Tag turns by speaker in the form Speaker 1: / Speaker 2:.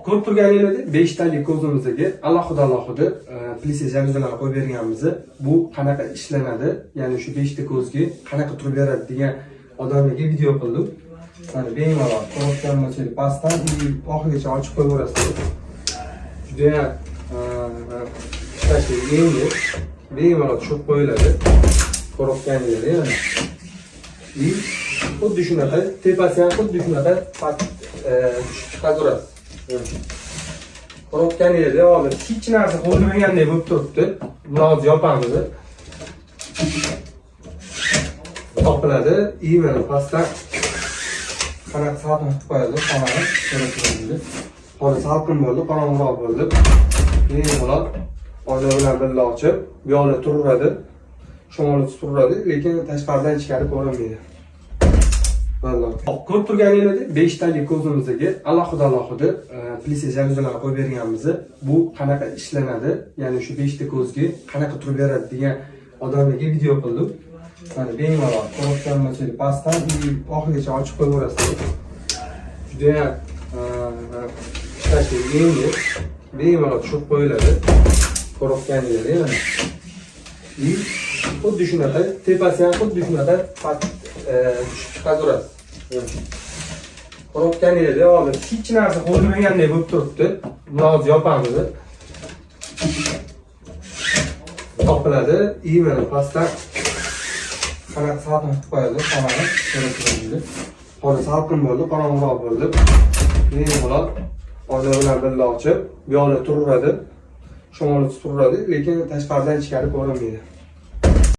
Speaker 1: Ko'rib turganingizdek, 5 talik ko'zimizga alohida alohida plise jalyuzalarni qo'yib berganmiz. Bu qanaqa ishlanadi, ya'ni shu 5 ta ko'zga qanaqa turib beradi degan odamlarga video qildim. Mana bemalol ko'rayotgan bo'lsangiz, pastdan oxirigacha ochib qo'yaverasiz. Judayam ishlashi yengil, bemalol tushirib qo'yiladi. Ko'rayotganingizdek, mana. И xuddi shunaqa, tepasi ham xuddi shunaqa past tushib chiqaverasiz. Ko'rayotganingizdek, hozir hech narsa qo'yilmagandek bo'lib turibdi. Buni hozir yopamiz. Topiladi. И mana pastdan qanaqa salqin qilib qo'yadi xonani, ko'rib turibsiz. Hozir salqin bo'ldi, qorong'iroq bo'ldi. Bemalol oyna bilan birga ochib, bu yoqda turaveradi. Shamol turaveradi, lekin tashqaridan ichkari ko'rinmaydi. Valloh. Ko'rib turganingizdek, 5 talik ko'zimizga alohida alohida plise jalyuzalarni qo'yib berganmiz. Bu qanaqa ishlanadi, ya'ni shu 5 ta ko'zga qanaqa turib beradi degan odamlarga video qildim. Mana bemalol ko'rayotgan bo'lsangiz, pastdan oxirigacha ochib qo'yaverasiz. Judayam ishlashi yengil, bemalol tushirib qo'yiladi. Ko'rayotganingizdek, mana. И xuddi shunaqa, tepasi ham xuddi shunaqa past tushib chiqaverasiz. Ko'rayotganingizdek, hozir hech narsa qo'yilmagandek bo'lib turibdi. Buni hozir yopamiz. Topiladi. И mana pastdan qanaqa salqin qilib qo'yadi xonani, ko'rib turibsiz. Hozir salqin bo'ldi, qorong'iroq bo'ldi. Bemalol oyna bilan birga ochib, bu yoqda turaveradi. Shamol turaveradi, lekin tashqaridan ichkari ko'rinmaydi.